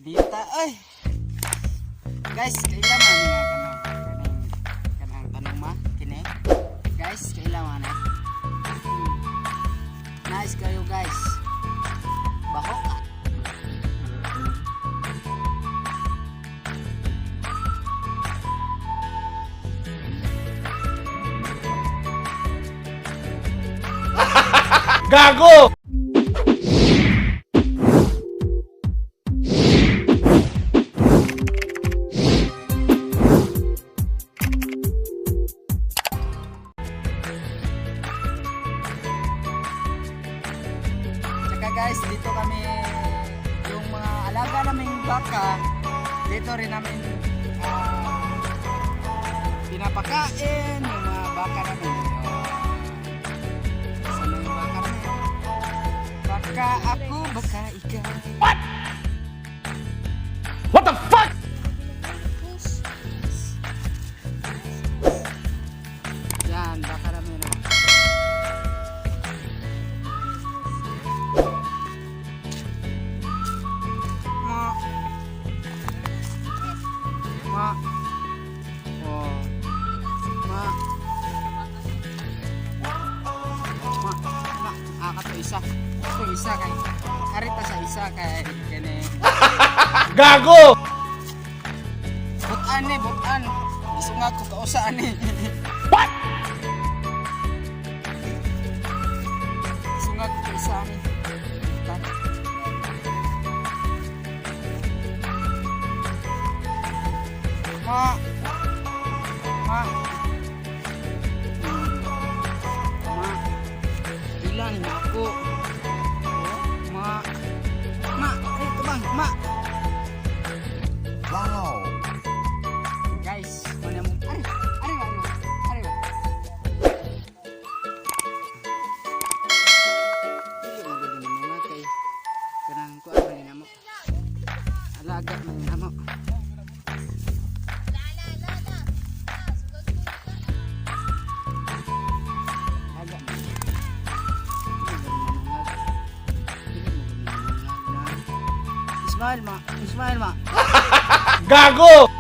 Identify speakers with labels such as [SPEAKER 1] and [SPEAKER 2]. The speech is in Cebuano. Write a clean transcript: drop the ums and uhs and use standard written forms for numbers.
[SPEAKER 1] Dita ay. Guys, kaila man nga kanang kanang kanang tanong ma kini. Guys, kaila man eh. Nice kayo, guys. Baho ka.
[SPEAKER 2] Gago!
[SPEAKER 1] Tsaka guys, dito kami, yung mga alaga naming baka, dito rin namin pinapakain yung mga baka namin. Saan yung baka namin? Baka ako, baka ikaw.
[SPEAKER 2] What the fuck?
[SPEAKER 1] Yan, baka namin. Oh. Ma. Ma. Oh. Ma. Ma. Ma. Ah, kato isa. Ito isa kay. Arita sa isa kay kene.
[SPEAKER 2] Gago!
[SPEAKER 1] Butan ni, butan. Isungag ko kausa ani.
[SPEAKER 2] What?
[SPEAKER 1] Isungag ko kausa ani. Butan. Ma. Ma. Ma. Ilan ni ako. Ma. Ma, ay tubang, ma.
[SPEAKER 2] Wow!
[SPEAKER 1] Guys, mana mo? Ari, ari ba, ari ba? Ari ba? Dili mo gud man nga kay kanang kuan man ni namo. Alaga man ni namo. Alaga man. Dili mo gud manungag. Dili mo gud manungag na. Ismail ma, Ismail ma.
[SPEAKER 2] Gago!